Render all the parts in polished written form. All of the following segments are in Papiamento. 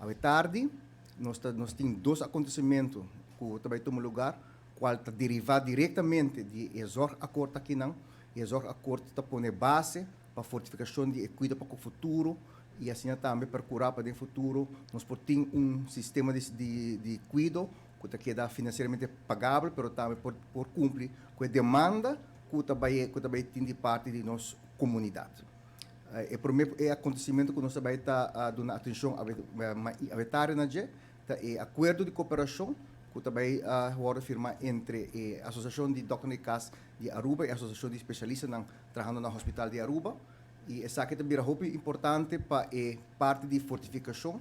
Awe tardi, nos tin dos acontecimento cu ta bay tuma lugar, cual ta deriva directamente di e zorgakkoord akinan. E zorgakkoord ta pone base pa fortificacion di e cuido pa cu futuro y asina tambe percura pa den futuro nos por tin un sistema di cuido cu ta keda financieramente pagabel, pero tambe por cumpli cu e demanda cu ta bay tin di parti di nos comunidad. E prome e acontecimento cu nos ta bay ta duna atencion awe tardi na dje, ta e acuerdo di cooperacion cu ta bay wordo firma entre e Asociacion di Dokter di Cas di Aruba y Asociacion di Specialistanan trahando na Hospital di Aruba. Y esaki ta bira hopi importante pa e parti di fortificacion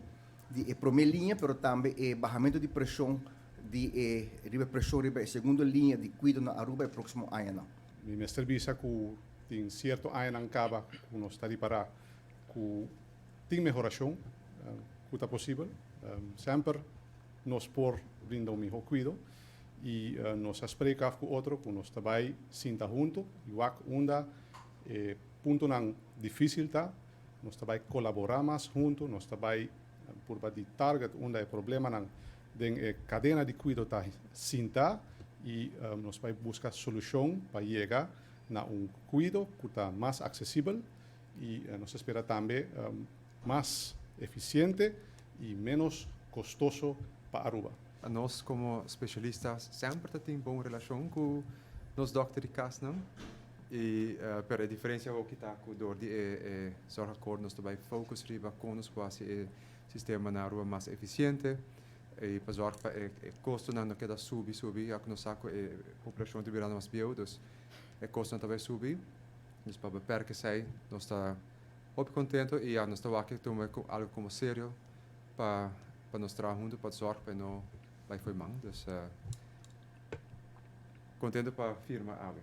di e prome linea, pero tambe e bahamento di presion di e riba presion riba e segundo linea di cuido na Aruba e proximo añanan. Mi mester bisa cu tin cierto añanan caba cu nos ta ripara cu tin mehoracion cu ta posibel. Semper nos por brinda un miho cuido y nos a spreek af cu otro cu nos ta bay sinta hunto y wak unda e puntonan dificil ta, nos ta bay colabora mas hunto, nos ta bay purba di target unda e problemanan den e cadena di cuido ta sinta y nos ta bay busca solucion pa yega na un cuido cu ta mas accesibel y nos ta spera tambe mas eficiente y menos costoso pa Aruba. Nos como specialista semper tin bon relacion cu nos dokter di cas, no? Y pero e diferencia cu ta cu door di e zorgakkoord nos ta bay focus riba con nos por haci e sistema na Aruba mas eficiente y pa zorg pa e costonan no keda subi subi, ya cu nos sa cu e poblacion ta birando mas bieu, dus e costonan ta bay subi. Dus pa beperken esey, nos ta hopi contento y ya nos ta wak tuma algo como serio pa nos traha hunto pa zorg pa no bay fo'i man. Dus contento pa firma awe.